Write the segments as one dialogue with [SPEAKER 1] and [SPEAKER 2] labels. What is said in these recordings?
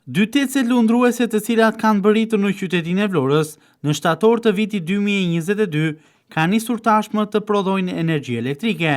[SPEAKER 1] Dy TEC-et lundruese të cilat kanë mbërritur në qytetin e Vlorës në shtator të vitit 2022 kanë nisur tashmë të prodhojnë energji elektrike.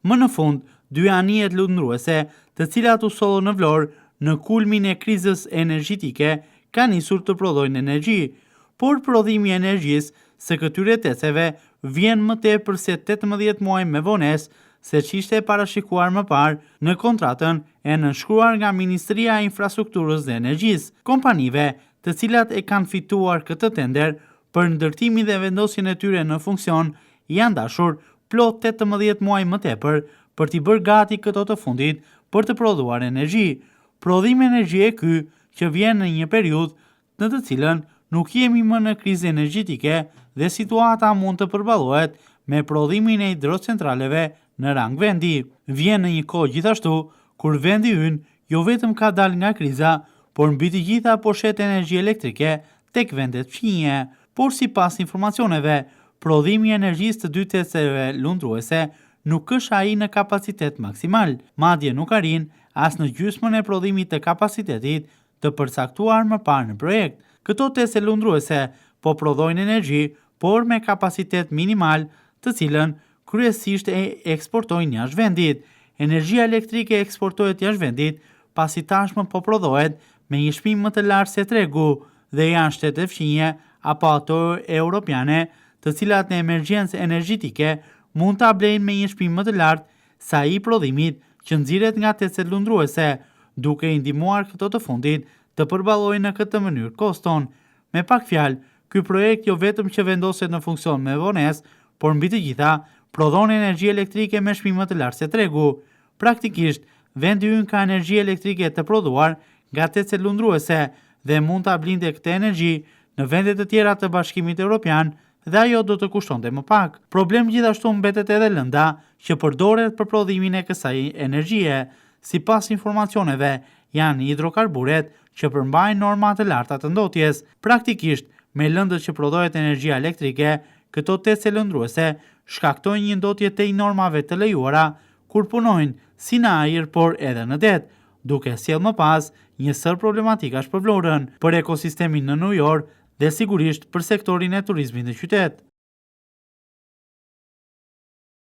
[SPEAKER 1] Më në fund, dy anijet lundruese, të cilat u sollën në Vlorë në kulmin e krizës energjetike, kanë nisur të prodhojnë energji. Por prodhimi i energjisë së këtyre TEC-eve vjen më tepër se 18 muaj me vonesë se ç'ishte parashikuar më parë në kontratën e nënshkruar nga Ministria e Infrastrukturës dhe Energjisë. Kompanive, të cilat e kanë fituar këtë tender për ndërtimin dhe vendosjen e tyre në funksion, janë dashur plot 18 muaj më tepër për t'i bërë gati këto të fundit për të prodhuar energji. Prodhim energjie ky që vjen në një periudhë në të cilën nuk jemi më në krizë energjetike dhe situata mund të përballohet me prodhimin e hidrocentraleve në rang vendi. Vjen në një kohë gjithashtu kur vendi ynë jo vetëm ka dalë nga kriza, por mbi të gjitha po shet energji elektrike tek vendet fqinje. Por sipas informacioneve, prodhimi i energjisë të dy TEC-eve lundruese nuk është ai në kapacitet maksimal, madje nuk arrin as në gjysmën e prodhimit të kapacitetit të përcaktuar më parë në projekt. Këto TEC-e lundruese po prodhojnë energji, por me kapacitet minimal, të cilën kryesisht e eksportojnë jashtë vendit. Energjia elektrike eksportohet jashtë vendit, pasi tashmë po prodhohet me një çmim më të lartë se tregu dhe janë shtetet fqinje apo ato europiane, të cilat në emergjencë energjetike mund ta blejnë me një çmim më të lartë se ai i prodhimit që nxirret nga TEC-et lundruese, duke i ndihmuar këto të fundit të përballojnë në këtë mënyrë koston. Me pak fjalë, ky projekt jo vetëm që vendoset në funksion me vonesë, por mbi të gjitha, prodhon energji elektrike me çmim më të lartë se tregu. Praktikisht, vendi ynë ka energji elektrike të prodhuar nga TEC-et lundruese dhe mund ta blinte këtë energji në vende të tjera të Bashkimit Evropian dhe ajo do të kushtonte më pak. Problem gjithashtu mbetet edhe lënda që përdoret për prodhimin e kësaj energjie. Sipas informacioneve, janë hidrokarburet që përmbajnë norma të larta të ndotjes. Praktikisht, me lëndët që prodhohet energjia elektrike, këto TEC-e lundruese shkaktojnë një ndotje tej normave të lejuara kur punojnë si në ajër por edhe në det, duke sjellë më pas një sërë problematikash për Vlorën, për ekosistemin nënujor dhe sigurisht për sektorin e turizmit në qytet.